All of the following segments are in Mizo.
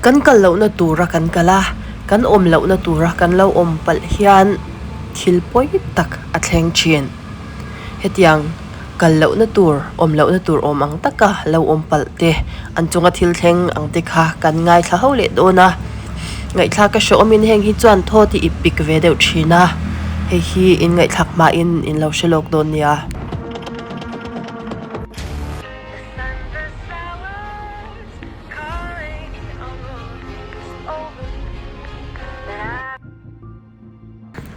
Kan kal lohna tura kan kal a, kan awm lohna tura kan lo awm palh hian thil pawi tak a thleng thin. Hetiang kal lohna tur, awm lohna tur awm ang taka lo awm palh te, an chunga thil thleng ang te kha kan ngaithla ho leh dawn a. Ngaihthlak ka hreawmin heng hi chuan thaw ti ip pik ve deuh thin a, hei hi in ngaihthlak hmain in lo hre lawk dawn nia.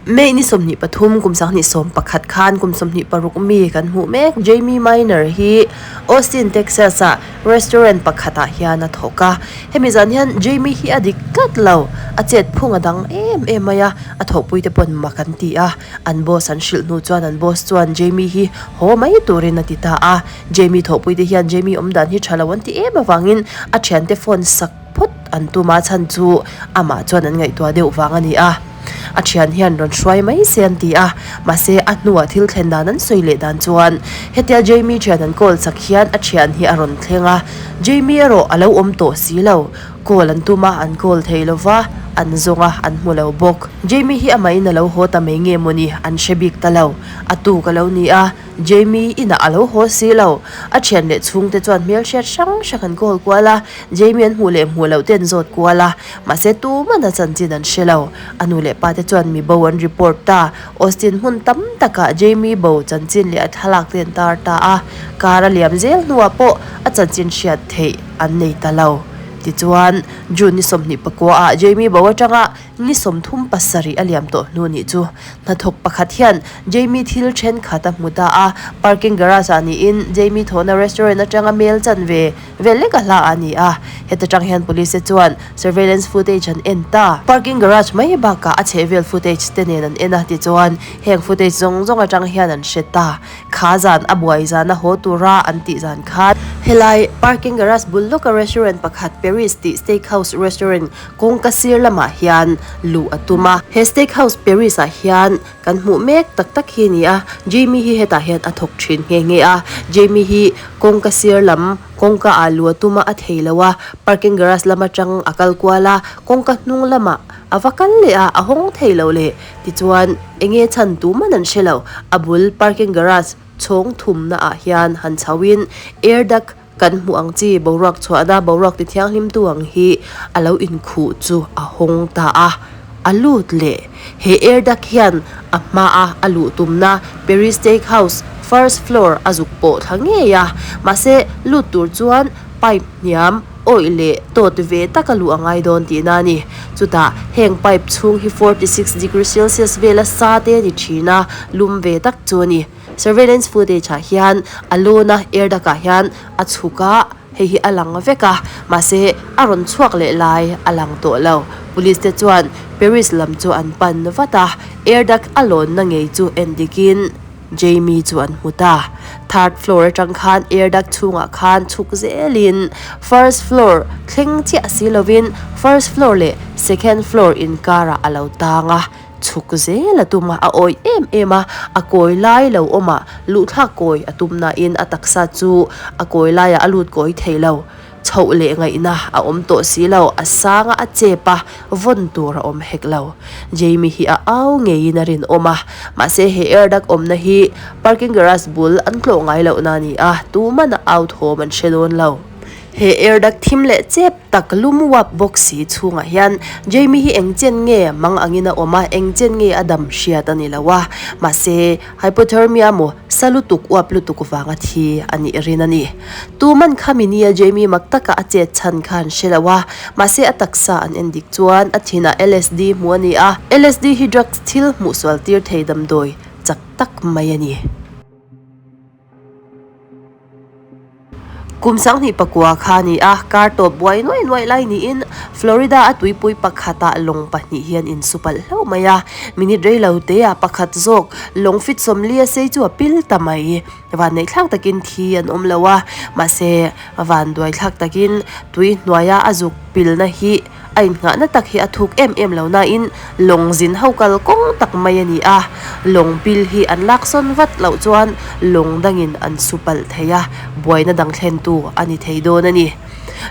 May ni 23 kum 2021 khan kum 26 mi kan hmuh mek Jamie Minor hi Austin, Texas ah restaurant pakhatah hian a thawk a. Hemi zan hian Jamie hi a dik tlat lo, a chet phung a dang em em mai a, a thawhpui te pawn mak an ti a. An boss an hrilh hnu chuan an boss chuan Jamie hi haw mai turin a ti ta a. Jamie thawhpui te hian Jamie awm dan hi tha lo an ti em avangin a thiante phone sak phawt an tum a, chhan chu amah chuan an ngaihtuah deuh vang a ni a. A thian hian rawn hruai mai se an ti a, mahse a hnuah thil thlen dan an sawi leh dan chuan hetia Jamie thian an call chak hian a thian hi a rawn thleng a, Jamie erawh a lo awm tawh si lo. Call an tum a, an call thei lo va, an zawng a, an hmu lo bawk. Jamie hi amahin a lo haw ta mai nge mawni an hre bik ta lo. A tuk a lo ni a. Jamie inah a lo haw si lo. A thian leh chhungte chuan hmelhriat hrang hrang an call kual a, Jamie an hmuh leh hmuh loh te an zawt kual a, mahse tuman a chanchin an hre lo. A nu leh pa te chuan mi bo an report ta. Austin hmun tam takah Jamie bo chanchin leh a thlalak te an tar ta a, car a liam zel hnuah pawh a chanchin hriat theih an nei ta lo. Tichuan, June ni 24 ah Jamie bo atanga Ni 37 a liam tawh hnu nih chu hnathawk pakhat hian Jamie thil thenkhat a hmu ta a, parking garage ah niin Jamie thawhna restaurant atanga mail chanve vel lek a hla a ni a, heta tang hian police te chuan surveillance footage an en ta. Parking garage mai bakah a chhehvel footage te nen an en a, tichuan heng footage zawng zawng atang hian an hre ta. Kha zan a buai zana haw tura an tih zan khan helai parking garage bul lawka restaurant pakhat Paris tih steakhouse restaurant Kawngka sir lamah hian luh a tum a, he steak house Paris ah hian kan hmuh mek tak tak hi a ni a, Jamie hi hetah hian a thawk thin nghe nghe a, Jamie hi kawngka sir lam kawngka ah luh a tum a a thei lo a, parking garage lam atang a kal kual a, kawngka hnung lamah a va kal leh a, a hawng thei lo leh tichuan enge chhan tuman an hre lo, a bul parking garage chhawng thumna ah hian han chho in air duct Kan hmuh ang chi boruak chhuahna boruak ti thianghlimtu ang hi a lo inkhuh chu a hawng ta a, a lut leh. He air duct hian a hmaa a luh tumna Paris Steak House first floor a zuk pawh thla ngei a, mahse lut tur chuan pipe hniam awih leh tawt ve taka luh a ngai dawn tihna a ni. Chutah heng pipe chhung hi 46 degree celsius vela sa te a ni thin a, lum ve tak chu a ni. Surveillance footage ah hian a lawn a air duct ah hian a chhuk a, hei hi a lang vek a, mahse a rawn chhuak leh lai a lang tawh lo. Police te chuan Paris lam chu an pan vat a, air duct a lawn na ngei chu en dik in Jamie chu an hmu ta. Third floor atang khan air duct chhungah khan chhuk zel in first floor thleng chiah si lovin first floor leh second floor inkarah a lo tang a. Chhuk zel a tum a, a awih em em a, a kawi lai lo awm a, luhthlak kawi a tum nain a taksa chu a kawi laiah a lut kawi thei lo. Chhoh leh ngaihna a awm tawh si lo, a sang a, a chep a, vawn tur a awm hek lo. Jamie hi a au ngeiin a rinawm a, mahse he air duct awmna hi parking garage bul an tlawh ngai lohna a ni a, tuman a au thawm an hre dawn lo. He air duct thim leh chep tak lum uap bawk si chhungah hian Jamie hi eng chen nge mang angin a awm a, eng chen nge a dam hriat a ni lo a, mahse hypothermia maw sa lutuk uap lutuk vanga thi a nih rin a ni. Tuman khami nia Jamie mak taka a chet chhan kha an hre lo a, mahse a taksa an en dik chuan a thinah LSD hmuh a ni a, LSD hi drugs thil hmuhsual tir thei damdawi chak tak mai a ni. Kum 2009 kha a ni a, kar tawp buai nuai nuai lai niin Florida a tuipui pakhatah lawng pahnih hian insu palh hlauh mai a, minute rei lo te ah pakhat zawk lawng fit sawmli a sei chu a pil ta mai. Vanneih thlak takin thi an awm lo a, mahse vanduai thlak takin tui hnuaia a zuk pilna hi A innghahna tak hi a thuk em em lo nain lawng zin ho kal kawng tak mai a ni a, lawng pil hi an lak sawn vat loh chuan lawng dangin an su palh thei a, buaina dang thlentu a ni thei dawn a ni.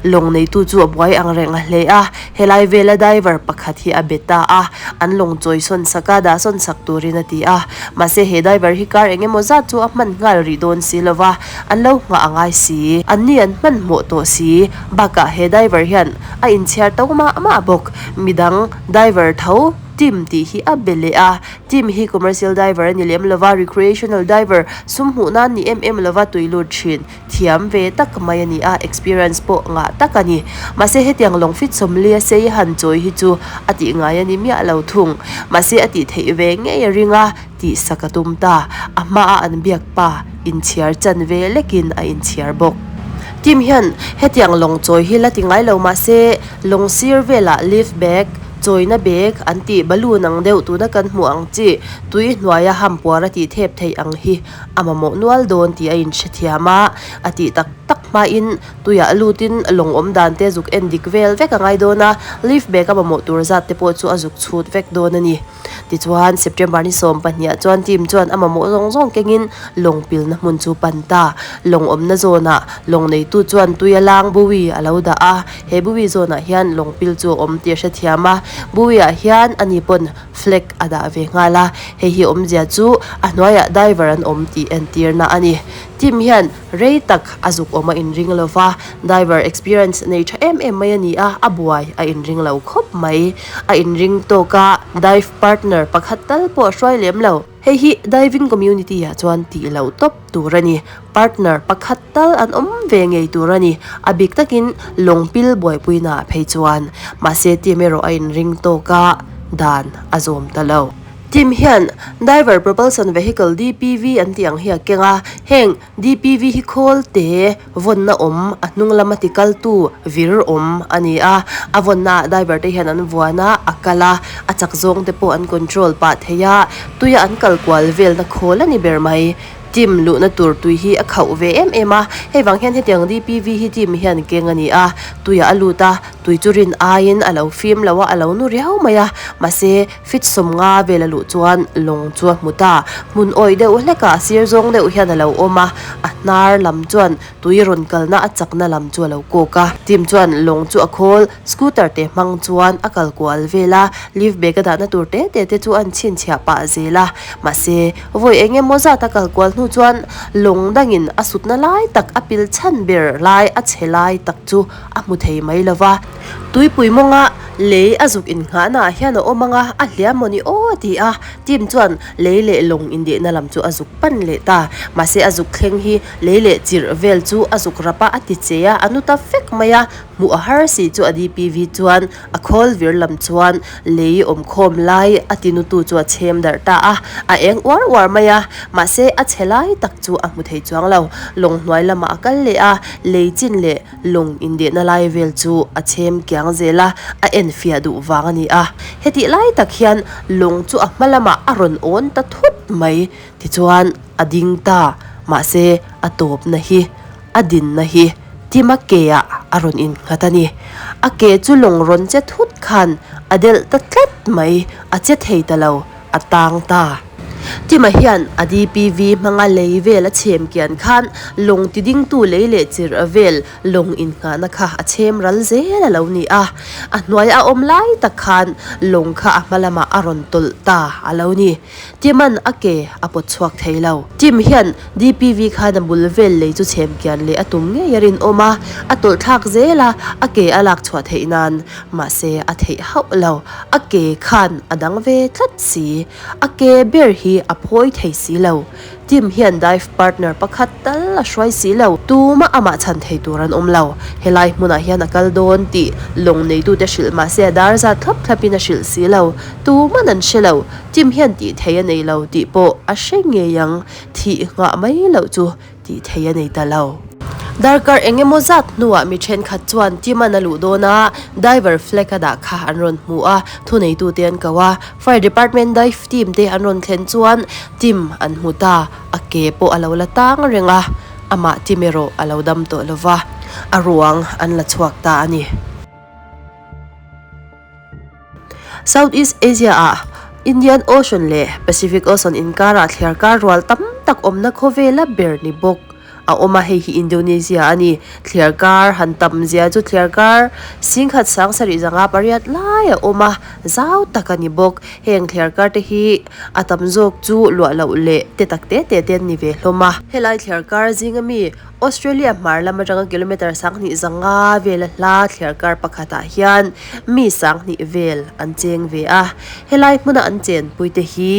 Lawng neitu chu a buai ang reng a hle a, helai vela diver pakhat hi a be ta a, an lawng chawi sawn sak a, dah sawn sak turin a ti a. Mahse he diver hi kar eng emaw zat chu a hman nghal rih dawn si lova, an lo nghah a ngai si. Anni an hmanhmawh tawh si. Bakah he diver hian a inchhiar to mah mah bawk. Midang diver tho Tim tih hi a be leh a, Tim hi commercial diver a ni lem lova, recreational diver sum hmuh nan ni em em lova tui lut thin. Thiam ve tak mai a ni a, experience pawh ngah tak a ni. Mahse hetiang lawng fit sawmli a sei han chawi hi chu a tih ngai a ni miah lo thung. Mahse a tih theih ve ngei a ring a, tih sak a tum ta. A hmaa an biak pa inchhiar chan ve lekin a inchhiar bawk. Tim hian hetiang lawng chawi hi la ti ngai lo mahse lawng sir velah lift bag, chawina bag an tih balloon ang deuh tuna kan hmuh ang chi tui hnuaia hampuar a tih thep theih ang hi a mamawh nual dawn tih a inhrethiam a, a tih tak tak hmain tuiah lutin lawng awm dan te zuk en dik vel vek a ngai dawn a, lift bag a mamawh tur zat te pawh chu a zuk chhut vek dawn a ni. Tichuan, September ni 12 ah chuan team chuan a mamawh zawng zawng kengin lawng pilna hmun chu pan ta. Lawng awmna zawnah lawng neitu chuan tuia lang buoy a lo dah a, he buoy zawnah hian lawng pil chu a awm tih a hrethiam a, buoy ah hian ani pawn Flag a dah ve nghal a, hei hi awmzia chu a hnuaiah diver an awm tih entirna a ni. Team hian rei tak a zuk awm a inring lo va, diver experience nei tha em em mai a ni a, a buai a inring lo khawp mai. A inring tawk a, dive partner pakhat tal pawh a hruai lem lo. Hei hi diving community ah chuan tih loh tawp tur a ni. Partner pakhat tal an awm ve ngei tur a ni. A bik takin lawng pil buaipuina ah phei chuan. Mahse team erawh a inring tawk a, dan a zawm ta lo. Team hian Diver Propulsion Vehicle, DPV, an tih ang hi a keng a. Heng DPV hi khawl te vawnna awm a hnung lama ti kaltu vir awm a ni a. A vawnna ah diver te hian an vuan a, a kal a, a chak zawng te pawh an control pah thei a, tuia an kal kual velna khawl a ni ber mai. Team luhna tur tui hi a khauh ve em em a, hei vang hian hetiang DPV hi team hian keng a ni a, tuiah a lut a, tui chu rin aiin a lo fim lo a, a lo nu riau mai a, mahse fit 50 vel a luh chuan lawng chu a hmu ta, hmun awih deuh hlekah sir zawng deuh hian a lo awm a, a hnar lam chuan tui rawn kalna a chakna lam chu a lo kawk a, team chuan lawng chu a khawl, scooter te hmang chuan a kal kual vel a, lift bag a dahna tur te te te chu an chhinchhiah pah zel a, mahse. Vawi eng emaw zat a kal kual hnu chuan lawng dangin a sutna lai tak a pil chhan ber lai a chhe lai tak chu a hmu thei mai lo va. Tuipui mawnga lei a zuk innghahna ah hian a awm ang a, a hliam maw ni aw a ti a. Tim chuan lei leh lawng indehna lam chu a zuk pan leh ta. Mahse a zuk thleng hi lei leh chirh vel chu a zuk rap a, a ti che a, a nu ta vek mai a. Hmuh a har si chu a DPV chuan a khawl vir lam chuan lei awm khawm lai a tinutu chu a chhem darh ta a, a eng uar uar mai a, mahse a chhe lai tak chu a hmu thei chuang lo. Lawng hnuai lamah a kal leh a, lei chin leh lawng indehna lai vel chu a chhem kiang zel a, a enfiah duh vang a ni a. Hetih lai tak hian lawng chu a hma lamah a rawn awn ta thut mai, tichuan a ding ta, mahse a tawpna hi A dinna hi Tima ke-ah a rawn innghat a ni. A ke chu lawng rawn che thut khan a delh ta tlat mai, a che thei ta lo, a tang ta. Tima hian a DPV hmanga lei vel a chhem kian khan lawng ti dingtu lei leh chirh vel lawng innghahna kha a chhem ral zel a lo ni a. A hnuai a awm lai tak khan lawng kha a hma lamah a rawn tawlh ta a lo ni. Timan a ke a pawt chhuak thei lo. Tim hian DPV khan a bul vel lei chu chhem kian leh a tum ngei a rinawm a, a tawlh thlak zel a, a ke a lak chhuah theih nan. Mahse a theih hauh lo. A ke khan a dang ve tlat si. A ke ber hi a phawi thei si lo. Tim hian dive partner pakhat tal a hruai si lo. Tumah amah chhan thei tur an awm lo. Helai hmunah hian a kal dawn tih lawng neitute hrilh mahse a dar zat thlap thlapin a hrilh si lo. Tuman an hre lo. Tim hian tih thei a nei lo tih pawh a hre ngei ang. Thih nghah mai loh chu tih thei a nei ta lo. Darkar eng emaw zat hnuah mi thenkhat chuan Tim-an a luh dawn a, diver flag a dah kha an rawn hmu a, thuneitute an ko a. Fire department dive team te an rawn thlen chuan Tim an hmu ta, a ke pawh a lo la tang reng a, amah Tim erawh a lo dam tawh lo va, a ruang an la chhuak ta a ni. South East Asia ah Indian Ocean leh Pacific Ocean inkarah thliarkar rual tam tak awmna khawvela ber ni bawk. a awm a, hei hi Indonesia a ni. Thliar kar han tam zia chu thliar kar singkhat sang sarih zanga pariat lai a awm a, zau tak a ni bawk. Heng thliar kar te hi a tam zawk chu luah loh leh te tak te te te an ni ve hlawm a. Helai thliar kar zinga mi Australia hmar lam atanga kilometre sanghnih zanga vela hla thliar kar pakhatah hian mi sanghnih vel an cheng ve a. Helai hmuna an chenpui te hi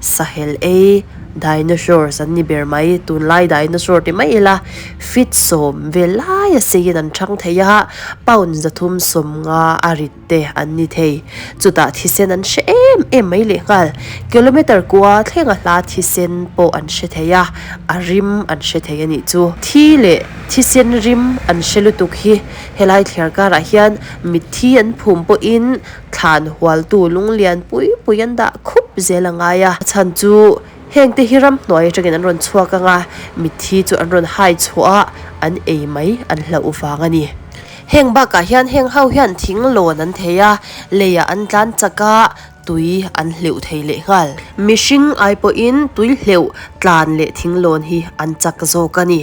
Sahel ei dinosaurs an ni ber mai. Tunlai dinosaur ti mai ila feet sawm vel laia seiin an chang thei a, pound zathum sawmnga a rit te an ni thei. Chutah thisen an hre em em mai lehnghal. Kilometer kua thlenga hla thisen pawh an hre thei a, a rim an hre thei a nih chu. Thi leh thisen rim an hre lutuk hi helai thliar karah hian mitthi an phum pawhin thlan hualtu lunglian pui pui an dah khup zel a ngai a. A chhan chu hengte hi ramhnuai atangin an rawn chhuak ang a, mitthi chu an rawn hai chhuah a, an ei mai an hlauh vang a ni. Heng bakah hian heng ho hian thing lawn an thei a, leiah an tlan chak a, tui an hleuh thei leh nghal. Mihring ai pawhin tui hleuh tlan leh thing lawn hi an chak zawk a ni.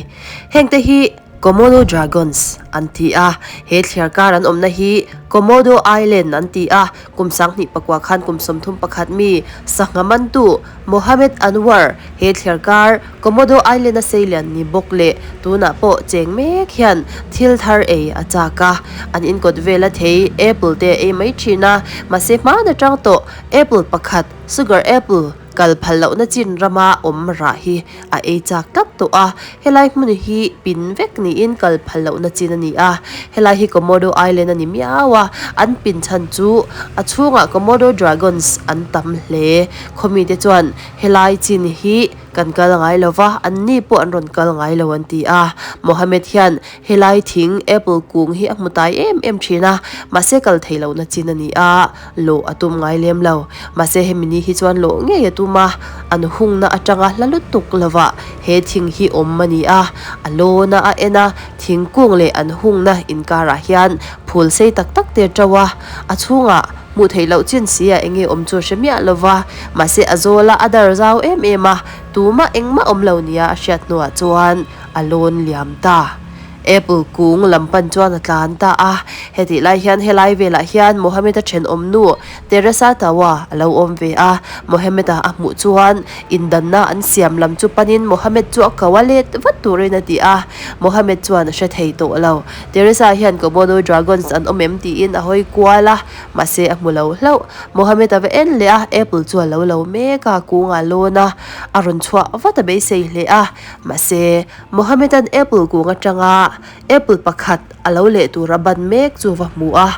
Hengte hi Komodo Dragons an ti a, he thliar kar an awmna hi Komodo Island an ti a, kum sanghnih pakua khan kum 31 mi sangha mantu Mohamed Anwar he thliar kar Komodo Island a seilian ni bawk leh tunah pawh cheng mek hian thil thar ei a chak a, an inkawt vel a thei apple te a ei mai thin a, mahse hman atang tawh apple pakhat sugar apple kal phal lohna chin rama awm rah hi a ei chak tlat tawh a, helai hmun hi pin vek niin kal phal lohna chin a ni a, helai hi Komodo Island a ni miau a, an pin chhan chu a chhungah Komodo Dragons an tam hle, khawmi te chuan helai chin hi kan kal ngai lo va, an ni pawh an rawn kal ngai lo an ti a, Mohammed hian helai thing apple kung hi a hmu tai em em thin a, mahse kal thei lohna chin a ni a. Lawh a tum ngai lem lo. Mahse hemi ni hi chuan lawh ngei a tum a, an hungna atanga hla lutuk lovah he thing hi awm a ni a. A lawna a en a, thingkung leh an hungna inkarah hian phul sei tak tak te a to a, a chhungah hmuh theih loh chin si a enge awm chu a hre miah lova, mahse a zawl a, a dar zau em em a, tumah engmah awm lo nia a hriat hnuah chuan a lawn liam ta. Apple kung lam pan chuan a tlan ta a, hetih lai hian helai velah hian Mohammed-a thenawm nu Teresa Tawa a lo awm ve a, Mohammed-a a hmuh chuan indanna an siam lam chu panin Mohammed chu a ko a let vat turin a ti a, Mohammed chuan a hre thei tawh lo. Teresa hian Komodo Dragons an awm em tiin a hawi kual a, mahse a hmu lo hlauh. Mohammed-a va en leh a, Apple chu a lo lo mek a, kungah lawn a, a rawn chhuah vat a beisei hle a, mahse Mohammedan apple kung atanga apple pakhat a lo leh tur a ban mek chu va hmu a,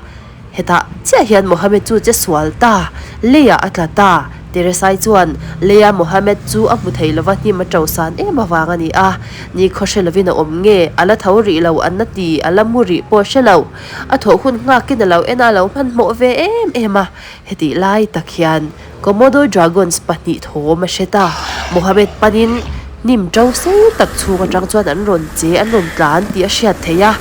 hetah chiah hian Mohammed chu che sual ta, leiah a tla ta. Teresai chuan leia Mohammed chu a hmu thei lova hnim a to san em avang a ni a, nikhaw hre lovin a awm nge, a la tho rih lo, an la ti, a la mu rih pawh hre lo. A thawh hun nghakin a lo en a, a lo hmanhmawh ve em em a, hetih lai tak hian Komodo Dragons pahnih thawm a hre ta. Mohammed panin hnim to sei tak chhung atang chuan an rawn che, an rawn tlan tih a hriat theih a.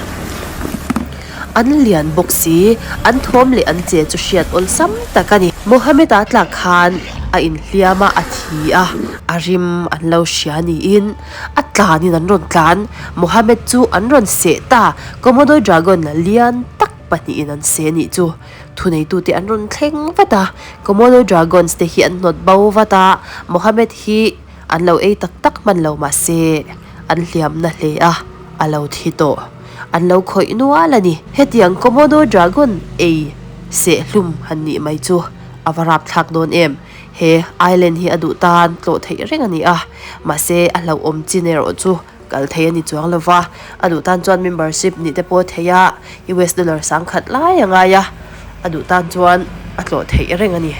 An lian bawk si, an thawm leh an che chu hriat awlsam tak a ni. Mohammed-a tlak khan a inhliam a, a thi a, a rim an lo hria niin a tlanin an rawn tlan. Mohammed chu an rawn seh ta, Komodo Dragon lian tak pahnihin an seh a nih chu. Thuneitute an rawn thleng vat a, Komodo Dragons te hi an hnawt bo vat a, Mohammed hi an lo ei tak tak hman lo mahse an hliamna hle a, a lo thi tawh. An lo khawih nual a ni. Hetiang Komodo Dragon ei seh hlum han nih mai chu a va rapthlak dawn em. He island hi a duh tan tlawh theih reng a ni a, mahse a hlauhawm chin erawh chu Kal thei a ni chuang lo va, a duh tan chuan membership nih te pawh a thei a, US dollar 10,000 lai a ngai a, a duh tan chuan a tlawh theih reng a ni.